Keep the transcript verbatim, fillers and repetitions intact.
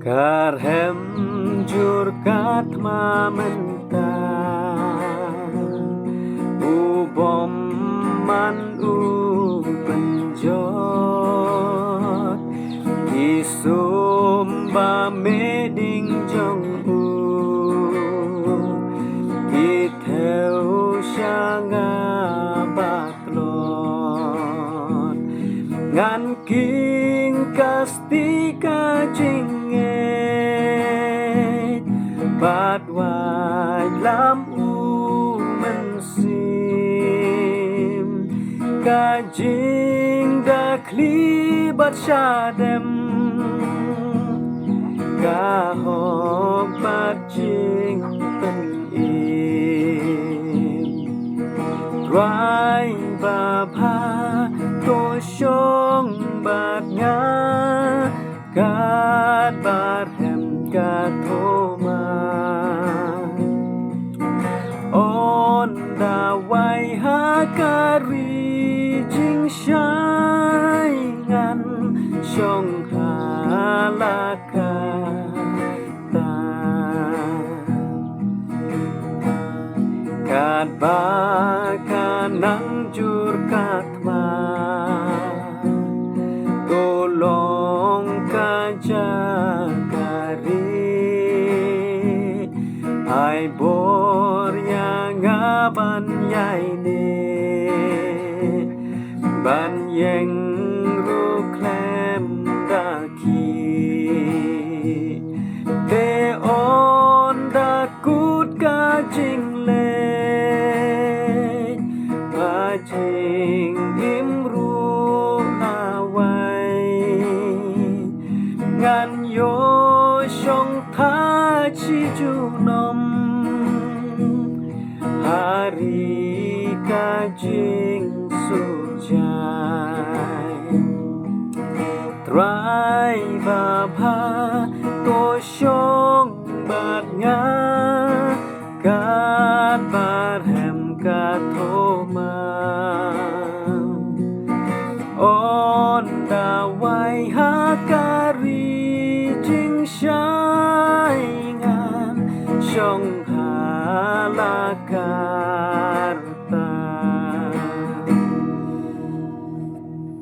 Ka rhem jur ka thma mynta, u bymman u pynjot, i sum ba meh ding jong u, i thew sha nga ba tlot. Ngan king kasti ka jingngeit, bad wait lam u mynsiem, ka jingdakhli bad shadem, ka hok bad jingpynim. Trai babha, to shong bad nga, katba rhem ka thma. Ynda wai ha ka ri jingshai, ngan shong ha la ka ta. Katba ka nang jur ka thma, to long ka jaka ri. Ai bor ïa nga ban ïai ne, ban ïeng ruh khlem da khih. Te ynda kut ka jingleh, ba jingim ruh la wai, ngan ïoh shong tha shi junom ha ri ka jingsuh jai. Trai babha, to shong bad nga, ka